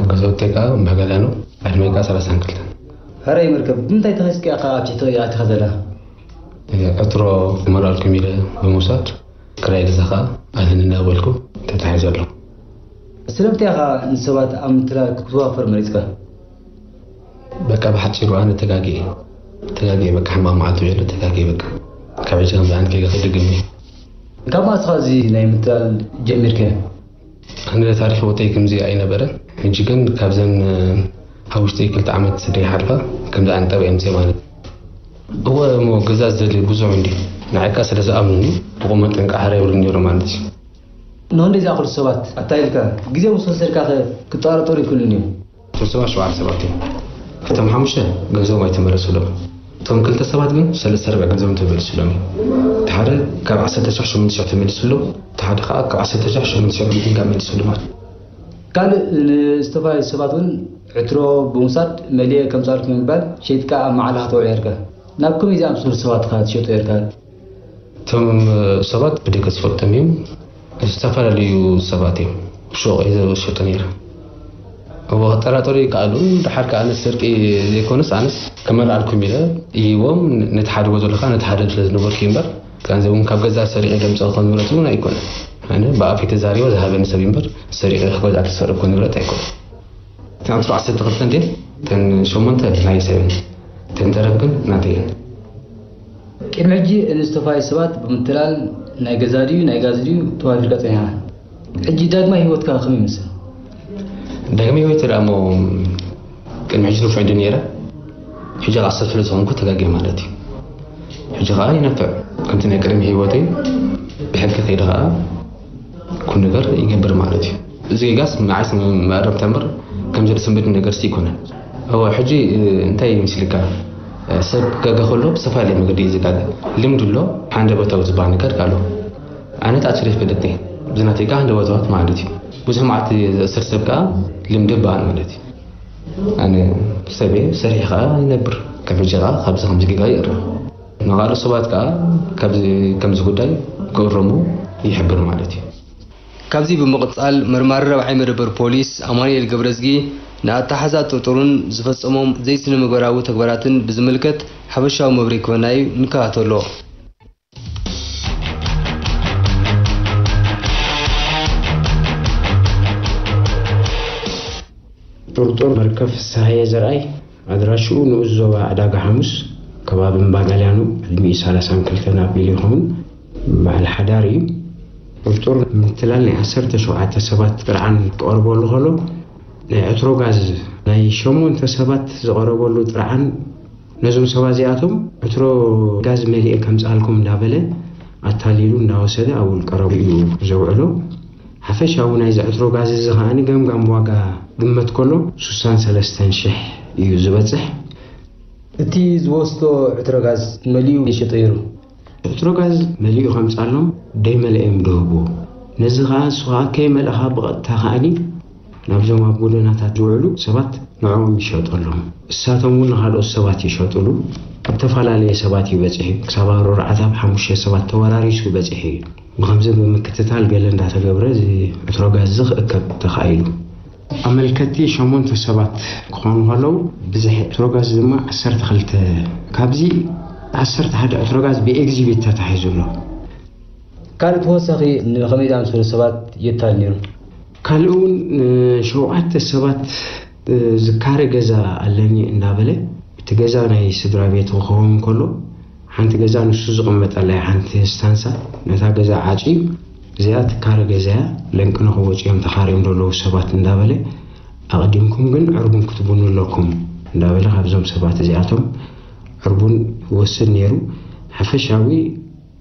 ገዛውተይ ከዓ መጋላ ነው። ዕድመይ ከዓ ሰላሳን ክልተን። ሕራይ መርከብ ብምንታይ ተኸስኪ ኢኻ ኣብ ትሕቲ ኣቲኻ ዘላ? ዕትሮ መላልኩም ኢለ ብምውሳድ ክራይ ገዛ ከዓ ኣለን እናበልኩ ተታሒዘ ኣለኹ። ስለምንታይ ኢኻ ንሰባት ኣብ ምትላል ክትዋፈር መሪፅካ? በቃ ብሓፂሩ ኣነ ተጋጊ ተጋጊ በቃ ሕማቅ መዓልቲ ውዕለ ተጋጊ በቃ ካብ ሕጂ ከምዚ ዓይነት ጌጋ ክድግም እዩ። ካብ ማስኻ እዚ ናይ ምትላል ጀሚርከ? ኣነ ታሪክ ቦተይ ከምዚ ኣይነበረን። ሕጂ ግን ካብዘን ኣብ ውሽጢ ክልተ ዓመት ደይሓልፋ ከምዚ ዓይነት ጠባይ ምፅእ ማለት እወ እሞ ገዛ ዝደሊ ብዙሕ እንዲ ንዓይካ ስለ ዝኣምኑኒ ብቁመት ጥንቃ ሕራ ይብሉ ነይሩ ማለት እዩ። ንክንደይ ዝኣኽሉ ሰባት ኣታሊልካ ግዜ ምስ ወሰድካ ኸ ክጠራጠሩ ይክእሉን እዮም። እቶም ሰባት ሸውዓተ ሰባት እዮም። እቶም ሓሙሽተ ገንዘቦም ኣይተመለሱሎም። እቶም ክልተ ሰባት ግን ሰለስተ ርብዕ ገንዘቦም ተመሊሱሎም እዩ። እቲ ሓደ ካብ ዓሰርተ ሸሕ ሸሞንተ ሸሕ ተመሊሱሎም፣ እቲ ሓደ ከዓ ካብ ዓሰርተ ሸሕ ሸሞንተ ሸሕ ሚእቲ ዲንጋ መሊሱሎም ኣሎ። ካልእ ንዝተፈላለዩ ሰባት እውን ዕትሮ ብምውሳድ መሊኤ ከምፃልኩም ብምባል ሸይጥካ ኣብ መዓላ ከተውዕል ነርካ። ናብ ከመይ ዝኣምሰሉ ሰባት ኢኻ ትሸጦ ነርካ? እቶም ሰባት ብደገ ዝፈልጦም እዮም። ዝተፈላለዩ ሰባት እዮም ሹቕ እየ ዝሸጦ ነይረ። እወ ክጠራጠሩ ይከኣሉ። ደሓር ከኣ ኣነስ ስርቂ ዘይኮነስ ኣነስ ከመልኣልኩም ኢለ ይህቦም ነቲ ሓደ ጎደሎ ከኣ ነቲ ሓደ ስለ ዝነበርኩ እዩ እምበር ገንዘብ እውን ካብ ገዛ ሰሪቐ ከምፅኦ ከም ንብረት እውን ኣይኮነን። ኣነ ብኣፈይ ተዛሪበ ዝሃበኒ ሰብ እዩ እምበር ሰሪቐ ክገዝኣ ተሰርቅኩ ንብረት ኣይኮነን። እተን ኣስሩ ዓሰርተ ክልተ እንድየን እተን ሸሞንተ ናይ ሰብ እየን። እተን ተረፍ ግን ናተይ እየን። ቅድሚ ሕጂ ንዝተፈላለዩ ሰባት ብምትላል ናይ ገዛ ድዩ ናይ ጋዝ ድዩ ተዋፊርካ ጸኒሕካ? ሕጂ ዳግማይ ህይወትካ ከመይ ይመስል? ዳግማይ ህይወት ደኣ እሞ ቅድሚ ሕጂ ንፉዕ እንዲ ነይረ ሕጂ ከዓ ሰብ ስለ ዝኾንኩ ተጋግየ ማለት እዩ። ሕጂ ከዓ ይነፍዕ ከምቲ ናይ ቅድሚ ህይወተይ ብሕጊ ከይደ ከዓ ኩሉ ነገር ይገብር ማለት እዩ። እዚ ጌጋስ ንዓይስ መእረምታ እምበር ከም ዝስንብድ ነገርስ ይኮነን። እወ ሕጂ እንታይ ይመስልካ ሰብ ክጋገ ከሎ ብዝተፈላለየ መገዲ እዩ ዝጋገ። ልምዲ ኣሎ፣ ሃንደበታዊ ዝበሃል ነገር ኣሎ። ኣነ ተኣሲረ ይፈልጥ እየ ብዝናተይ ከዓ ሃንደበታዋት ማለት እዩ። ብዙሕ መዓልቲ ዝእሰር ሰብ ከዓ ልምዲ ይበሃል ማለት እዩ። ኣነ ሰብ እየ፣ ሰሪሐ ከዓ ይነብር። ካብ ሕጂ ከዓ ካብዚ ከምዚ ጌጋ ይእረም። ንኻልኦት ሰባት ከዓ ካብዚ ከምዚ ጉዳይ ክእረሙ ይሕብር ማለት እዩ። ካብዚ ብምቕፃል መርማሪ ራብዓይ መደበር ፖሊስ ኣማኑኤል ገብረዝጊ ንኣተሓዛ ጥርጡሩን ዝፈፀሞም ዘይስነ ምግባራዊ ተግባራትን ብዝምልከት ሓፈሻዊ መብርሂ ክህበና እዩ። ንከታተሎ። ጥርጡር መርከብ ፍስሃየ ዘርኣይ ኣድራሽኡ ንኡስ ዞባ ዕዳጋ ሓሙስ ከባቢ እምባ ጋልያኖ ዕድሚኡ ሰላሳን ክልተን ኣቢሉ ይኸውን። በዓል ሓዳር እዩ። ጥርጡር ምትላል ናይ ዓሰርተ ሸውዓተ ሰባት ጥርዓን ክቐርበሉ ከሎ ናይ ዕትሮ ጋዝ ናይ ሸሞንተ ሰባት ዝቐረበሉ ጥርዓን ነዞም ሰባት እዚኣቶም ዕትሮ ጋዝ መሊኤ ከምፅኣልኩም እንዳበለ ኣታሊሉ እንዳወሰደ ኣብ ውልቀ ረብኡ እዩ ዘውዕሎ። ሓፈሻዊ ናይዚ ዕትሮ ጋዝ እዚ ከኣ ገምጋም ዋጋ ግመት ከሎ ሱሳን ሰለስተን ሽሕ እዩ ዝበፅሕ። እቲ ዝወስዶ ዕትሮ ጋዝ መሊኡ ይሸጦ ነይሩ። ዕትሮ ጋዝ መሊኡ ከምፅኣሎም ደይመለአ እዮም ድህብዎ። ነዚ ከኣ እሱ ከኣ ከይመልእኻ ብቐጥታ ከኣኒ ናብዞም ኣብ ጎደናታት ዝውዕሉ ሰባት ንዕኦም ይሸጠሎም። እሳቶም እውን ንኻልኦት ሰባት ይሸጥሉ። ኣብ ተፈላለየ ሰባት እዩ በፂሑ። ክሳብ ኣብ ሮርዓት ኣብ ሓሙሽተ ሰባት ተወራሪሱ በፂሑ እዩ። ብኸምዚ ብምክትታል ገለ እንዳተገብረ እዚ ዕትሮ ጋዝ እዚ ክእከብ ተኻኢሉ። ኣመልከቲ ሸሞንተ ሰባት ክኾኑ ከለዉ ብዝሒ ዕትሮ ጋዝ ድማ ዓሰርተ ክልተ ካብዚ ዓሰርተ ሓደ ዕትሮ ጋዝ ብኤግዚቢት ተታሒዙ ኣሎ። ካልእ ተወሳኺ ንኸመይ ዝኣምሰሉ ሰባት የታል ነይሩ? ካልእ እውን ንሸውዓተ ሰባት ዝካረ ገዛ ኣለኒ እንዳበለ እቲ ገዛ ናይ ስድራ ቤት ክኸውን ከሎ ሓንቲ ገዛ ንሱ ዝቕመጠላ ሓንቲ ስታንሳ ነታ ገዛ ዓፅዩ እዚኣ ትካረ ገዛ እያ ለንቅነ ክወፁ እዮም ተኻርዮም ዘለዉ ሰባት እንዳበለ ኣቕዲምኩም ግን ዕርቡን ክትቡኑ ኣለኩም እንዳበለ ካብዞም ሰባት እዚኣቶም ዕርቡን ይወስድ ነይሩ። ሓፈሻዊ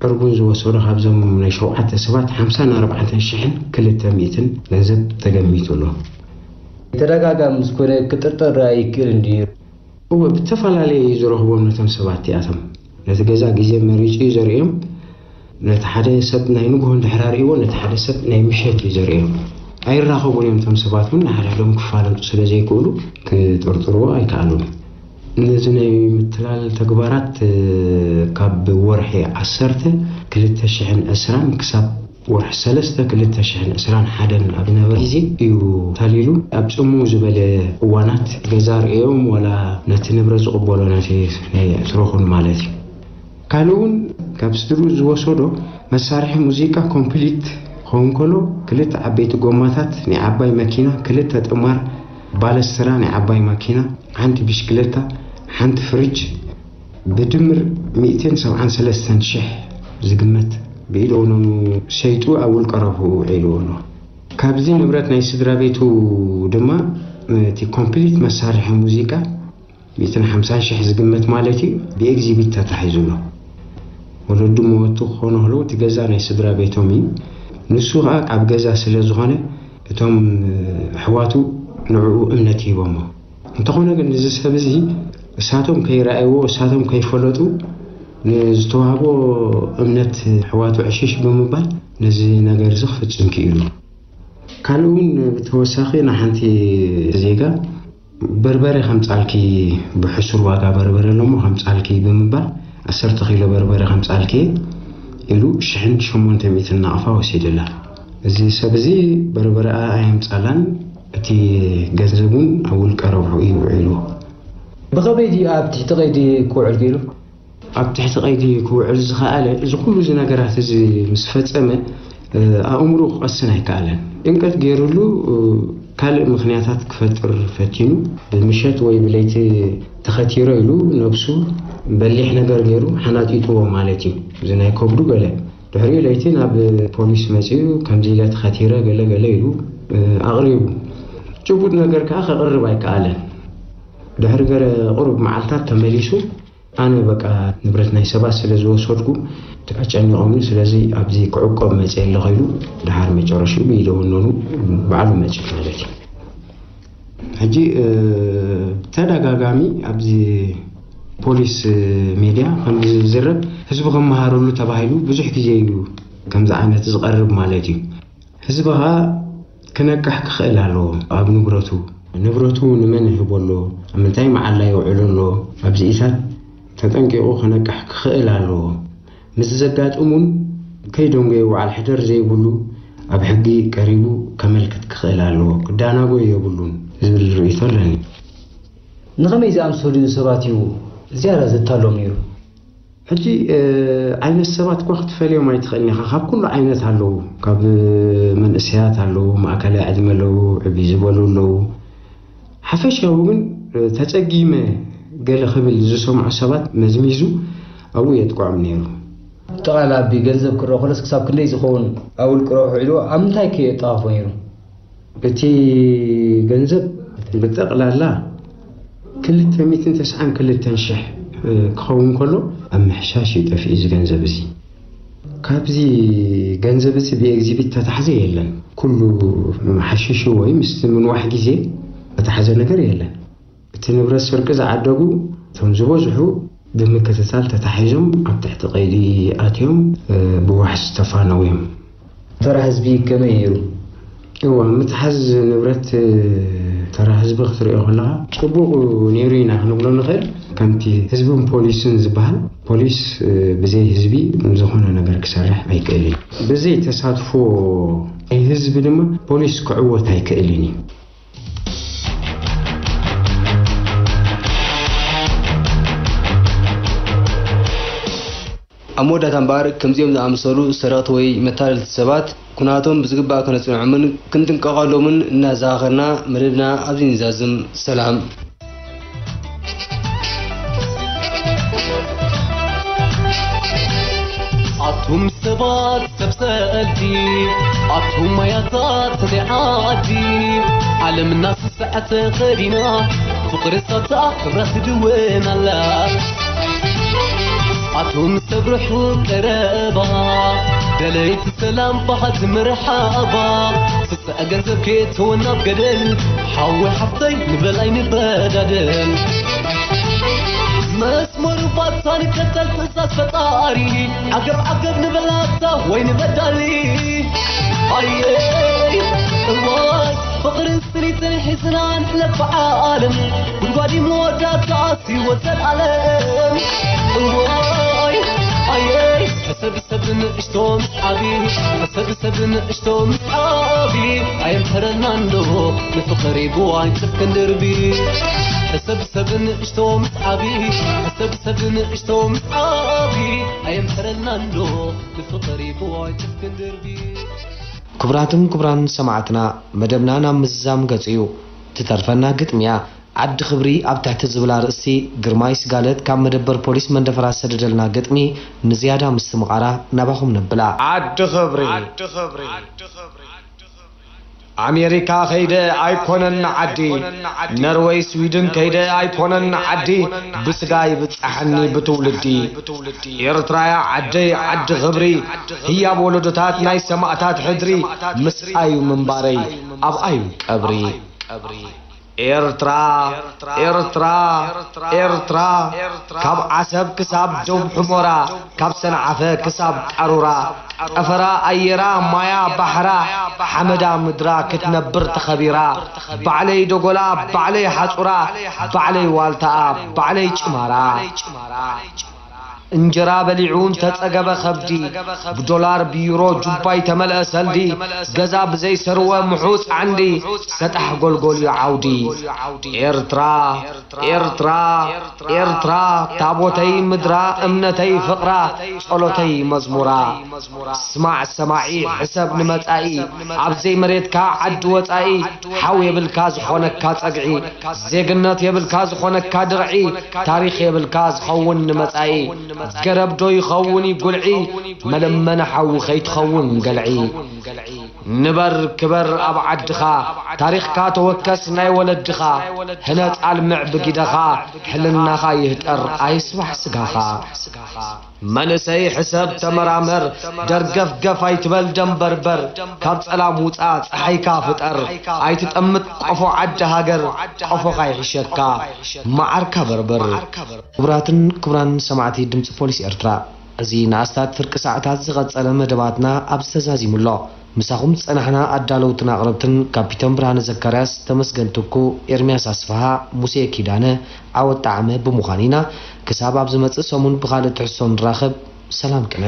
ዕርቡን ዝወሰዶ ካብዞም ናይ ሸውዓተ ሰባት ሓምሳን ኣርባዕተን ሽሕን ክልተ ሚእትን ገንዘብ ተገሚቱ ኣሎ። ተደጋጋሚ ምስ ኮነ ክጥርጠር ይክእል እንድዩ? እወ፣ ብተፈላለየ እዩ ዝረኽቦም ነቶም ሰባት እቲኣቶም። ነቲ ገዛ ግዜ መሪጹ እዩ ዘርእዮም። ነቲ ሓደ ሰብ ናይ ንግሆ እንድሕር ኣርእይዎ፣ ነቲ ሓደ ሰብ ናይ ምሸት እዩ ዘርእዮም። ኣይራኸቡን እዮም። እቶም ሰባት እውን ንሓድሕዶም ክፋለጡ ስለ ዘይክእሉ ክጥርጥርዎ ኣይከኣሉን። ነዚ ናይ ምትላል ተግባራት ካብ ወርሒ ዓሰርተ ክልተ ሽሕን ዕስራን ክሳብ ወርሒ ሰለስተ ክልተ ሽሕን ዕስራን ሓደን ኣብ ነበረ ግዜ እዩ ታሊሉ። ኣብ ጽምው ዝበለ እዋናት ገዛ ርእዮም ዋላ ነቲ ንብረት ዝቕበሎ ነቲ ናይ ትረኹን ማለት እዩ። ካልእ እውን ካብ ስድርኡ ዝወሰዶ መሳርሒ ሙዚቃ ኮምፕሊት ክኸውን ከሎ፣ ክልተ ዓበይቲ ጎማታት ናይ ዓባይ መኪና፣ ክልተ ጥማር ባለስትራ ናይ ዓባይ ማኪና፣ ሓንቲ ብሽክለታ፣ ሓንቲ ፍሪጅ፣ ብድምር ሚእትን ሰብዓን ሰለስተን ሽሕ ዝግመት ብኢድ ወነኑ ሸይጡ ኣብ ውልቀ ረብሕኡ ውዒልዎ ኣሎ። ካብዚ ንብረት ናይ ስድራ ቤቱ ድማ እቲ ኮምፕሊት መሳርሒ ሙዚቃ ሚእትን ሓምሳን ሽሕ ዝግመት ማለት እዩ፣ ብኤግዚቢት ተታሒዙ ኣሎ። ወለዱ መወቱ ክኾኑ ከለዉ እቲ ገዛ ናይ ስድራ ቤቶም እዩ። ንሱ ኸኣ ኣብ ገዛ ስለ ዝኾነ እቶም ኣሕዋቱ ንዕኡ እምነት ሂቦሞ። እንተኾነ ግን እዚ ሰብ እዚ እሳቶም ከይረኣይዎ፣ እሳቶም ከይፈለጡ ንዝተዋህቦ እምነት ኣሕዋቱ ዕሽሽ ብምባል ነዚ ነገር እዚ ክፍጽም ክኢሉ። ካልእ እውን ብተወሳኺ ንሓንቲ ዜጋ በርበረ ከምጻልኪ፣ ብሕሱር ዋጋ በርበረ ኣለሞ ከምጻልኪ ብምባል፣ ዓሰርተ ኪሎ በርበረ ከምጻልኪ ኢሉ ሽሕን ሸሞንተ ሚእትን ናቕፋ ወሲድላ። እዚ ሰብ እዚ በርበረኣ ኣየምጻላን፣ እቲ ገንዘብ እውን ኣብ ውልቀ ረብሑ እዩ ውዒሉ። ብኸመይ ድዩ ኣብ ትሕቲ ቀይዲ ክውዕል ክኢሉ? ኣብ ትሕቲ ቀይዲ ክውዕል ዝኸኣለ፣ እዚ ኩሉ እዚ ነገራት እዚ ምስ ፈጸመ፣ እ፣ ኣእምሮ ክቐስን ኣይከኣለን። ጭንቀት ገይሩሉ፣ እ፣ ካልእ ምኽንያታት ክፈጥር ፈቲኑ፣ ብምሸት ወይ ብለይቲ ተኸቲረ ኢሉ ነብሱ በሊሕ ነገር ገይሩ ሓናጢጥዎ ማለት እዩ። እዚ ናይ ከብዱ ገለ። ድሕሪኡ ለይቲ ናብ ፖሊስ መጺኡ፣ ከምዚ ኢለ ተኸቲረ ገለ ገለ ኢሉ፣ እ፣ ኣቕሪቡ። ጭቡጥ ነገር ከኣ ከቕርብ ኣይከኣለን። ድሕሪ ገለ ቁሩብ መዓልታት ተመሊሱ፣ ኣነ በቃ ንብረት ናይ ሰባት ስለ ዝወሰድኩ ኣጨኒቖምኒ፣ ስለዚ ኣብዚ ክዕቆብ መጽየ ኣለኹ ኢሉ፣ ድሓር መጨረሽኡ ብኢደ ወነኑ ባዕሉ መጽዩ ማለት እዩ። ሕጂ፣ እ፣ ብተደጋጋሚ ኣብዚ ፖሊስ ሜድያ ከም ዝዝረብ፣ ህዝቢ ክመሃረሉ ተባሂሉ ብዙሕ ግዜ እዩ ከምዚ ዓይነት ዝቐርብ ማለት እዩ። ህዝቢ ኸኣ ክነቅሕ ክኽእል ኣለዎ። ኣብ ንብረቱ፣ ንብረቱ ንመን ይህቦ ኣሎ፣ ኣብ ምንታይ መዓላ የውዕሎ ኣሎ፣ ኣብዚኢታት ተጠንቂቑ ክነቅሕ ክኽእል ኣለዎ። ምስ ዘጋጥም እውን ከይደንጎየ ውዓል ሕደር ዘይብሉ ኣብ ሕጊ ቀሪቡ ከመልክት ክኽእል ኣለዎ። ክዳናጎ የብሉን ዝብል ርእይቶ ኣለኒ። ንኸመይ ዝኣምሰሉ ሰባት እዩ ዝያዳ ዘታሎም ነይሩ? ሕጂ፣ እ፣ ዓይነት ሰባት እኳ ክትፈልዮም ኣይትኽእልን ኢኻ። ካብ ኩሉ ዓይነት ኣለዉ። ካብ መንእሰያት ኣለዉ፣ ማእከላይ ዕድመ ኣለዉ፣ ዕብይ ዝበሉ ኣለዉ። ሓፈሻዊ ግን፣ እ፣ ተጸጊመ ገለ ክብል ዝሰምዑ ሰባት መዝሚዙ ኣብኡ የጥቅዖም ነይሩ። ጠቕላላ ኣብ ገንዘብ ክረአ ከሎስ ክሳብ ክንደይ ዝኸውን ኣብ ውልቂ ረብሑ ዒልዎ ኣብ ምንታይ ከ የጠፋፍኦ ነይሩ? እቲ ገንዘብ ብጠቕላላ ክልተ ሚእትን ተስዓን ክልተን ሽሕ ክኸውን ከሎ፣ ኣብ ምሕሻሽ እዩ ጠፊኡ እዚ ገንዘብ እዚ። ካብዚ ገንዘብ እዚ ብኤግዚቢት ተታሕዘ የለን። ኩሉ ሓሽሹ ወይ ምስቲ ምንዋሕ ግዜ ዝተታሕዘ ነገር የለን። እቲ ንብረት ስርቂ ዝዓደጉ እቶም ዝበዝሑ ብምክትታል ተታሒዞም ኣብ ትሕቲ ቀይዲ ኣትዮም፣ እ፣ ብዋሕስ ዝተፋነው እዮም። ተራ ህዝቢ ከመይ ነይሩ? እዋ፣ ምትሓዝ ንብረት፣ እ፣ ተራ ህዝቢ ክትሪኦ ከለኻ ጽቡቕ ነይሩ ኢና ክንብሎ ንኽእል። ከምቲ ህዝብን ፖሊስን ዝበሃል፣ ፖሊስ፣ እ፣ ብዘይ ህዝቢ ዝኾነ ነገር ክሰርሕ ኣይክእልን። ብዘይ ተሳትፎ ናይ ህዝቢ ድማ ፖሊስ ክዕወት ኣይክእልን እዩ። ኣብ መወዳእታ እምበኣር፣ ከምዚኦም ዝኣመሰሉ ሰረቕቲ ወይ መታለልቲ ሰባት፣ ኩነታቶም ብዝግባእ ከነጽንዖምን ክንጥንቀቐሎምን እናዘኻኸርና መደብና ኣብዚ ንዛዝም። ሰላም። ኣቱም ሰባት ሰብ ሰልዲ፣ ኣቱም ማያታት ናይ ዓዲ፣ ዓለምና ስስዐ ተኸዲና፣ ፍቕሪ ሳታ ክብራ ትድወን ኣላ። ኣቱም ሰብ ርሑቕ ቀረባ፣ ደለይቲ ሰላም በሃልቲ መርሓባ፣ ስስዐ ገንዘብ ከየእተወና ኣብ ገደል፣ ሓወይ ሓፍተይ ንበል ኣይንበዳደል። መስመሩ ባታ ንከተል ትእዛዝ ፈጣሪ፣ ዓገብ ዓገብ ንበላታ ወይ ንበዳሊ። ኣየይ እዋይ ፍቕርን ስኒትን ሒዝና ንሕለፍ ብዓለም፣ ጉድጓድ እዩ መወዳእታ ህይወት ዘልኣለም። እዋይ ኣየይ ሰብ ሰብ ንእሽቶ ምስ ዓቢ፣ ሰብ ሰብ ንእሽቶ ምስ ዓቢ፣ ኣየምሕረናን ዶ ንፍቕሪ ብዋንጭፍ ክንድርቢ። ሰብ ሰብ ንእሽቶ ምስ ዓቢ፣ ሰብ ሰብ ንእሽቶ ምስ ዓቢ፣ ኣየምሕረናን ዶ ንፍቕሪ ብዋንጭፍ ክንድርቢ። ክቡራትን ክቡራን ሰማዕትና፣ መደብና ናብ ምዝዛም ገጹ እዩ። ትተርፈና ግጥሚ እያ። ዓዲ ክብሪ ኣብ ትሕቲ ዝብል ኣርእስቲ፣ ግርማይ ስጋለት ካብ መደበር ፖሊስ መንደፈራ ዝሰደደልና ግጥሚ ንዝያዳ ምስትምቓራ ናባኹም ነብላ። ዓዲ ክብሪ። ኣሜሪካ ከይደ ኣይኮነን ዓዲ፣ ነርወይ ስዊድን ከይደ ኣይኮነን ዓዲ፣ ብስጋ ይብጻሓኒ ብትውልዲ። ኤርትራያ ዓደይ ዓዲ ክብሪ፣ ህያብ ወለዶታት ናይ ሰማእታት ሕድሪ፣ ምስኣዩ ምንባረይ ኣብኣዩ ቀብሪ። ኤርትራ፣ ኤርትራ፣ ኤርትራ፣ ካብ ዓሰብ ክሳብ ዶብ ሕሞራ፣ ካብ ሰንዓፈ ክሳብ ቃሩራ፣ ጠፈራ ኣየራ ማያ ባሕራ፣ ሓመዳ ምድራ ክትነብር ተኸቢራ፣ ባዕለይ ደጎላ ባዕለይ ሓጹራ፣ ባዕለይ ዋልታኣ ባዕለይ ጭማራ። እንጀራ በሊዑ እንተጸገበ ከብዲ፣ ብዶላር ብዩሮ ጁባይ ተመልአ ሰልዲ፣ ገዛ ብዘይ ሰርወ ምሑጽ ዓንዲ፣ ሰጣሕ ጎልጎል እዩ ዓውዲ። ኤርትራ፣ ኤርትራ፣ ኤርትራ፣ ታቦተይ ምድራ፣ እምነተይ ፍቕራ፣ ጸሎተይ መዝሙራ። ስማዕ ሰማዒ፣ ሕሰብ ንመጻኢ፣ ኣብ ዘይመሬትካ ዓዲ ወጻኢ፣ ሓው የብልካ ዝኾነካ ጸግዒ፣ ዜግነት የብልካ ዝኾነካ ድርዒ፣ ታሪኽ የብልካ ዝኸውን ንመጻኢ፣ ገረብ ዶ ይኸውን እዩ ጉልዒ፣ መለመኒ ሓዊ ከይትኸውን ገልዒ። ንበር ክበር ኣብ ዓድኻ፣ ታሪኽካ ተወከስ ናይ ወለድኻ፣ ህነጽ ኣልምዕ ብጊደኻ፣ ሕልናኻ ይህጠር ኣይስባሕ ስጋኻ። መንእሰይ ሕሰብ ተመራመር፣ ደርገፍገፍ ኣይትበል ደንበርበር፣ ካብ ጸላም ውጻ ጸሓይካ ፍጠር፣ ኣይትጠምት ቆፎ ዓዲ ሃገር፣ ቆፎኻ ይሕሸካ መዓርካ በርበር። ክቡራትን ክቡራን ሰማዕቲ ድምፂ ፖሊስ ኤርትራ፣ እዚ ንኣስታት ፍርቂ ሰዓታት ዝቐጸለ መደባትና ኣብዚ ተዛዚሙ ኣሎ። ምሳኹም ዝጸናሕና ኣዳለውትን ኣቕረብትን ካፒተን ብርሃነ ዘካርያስ፣ ተመስገን ትኩ፣ ኤርምያስ ኣስፍሃ፣ ሙሴ ኪዳነ፣ ዓወት ጣዕመ ብምዃን ኢና። ክሳብ ኣብ ዝመጽእ ሰሙን ብኻልእ ትሕዝቶ ንራኸብ፣ ሰላም ቅነ።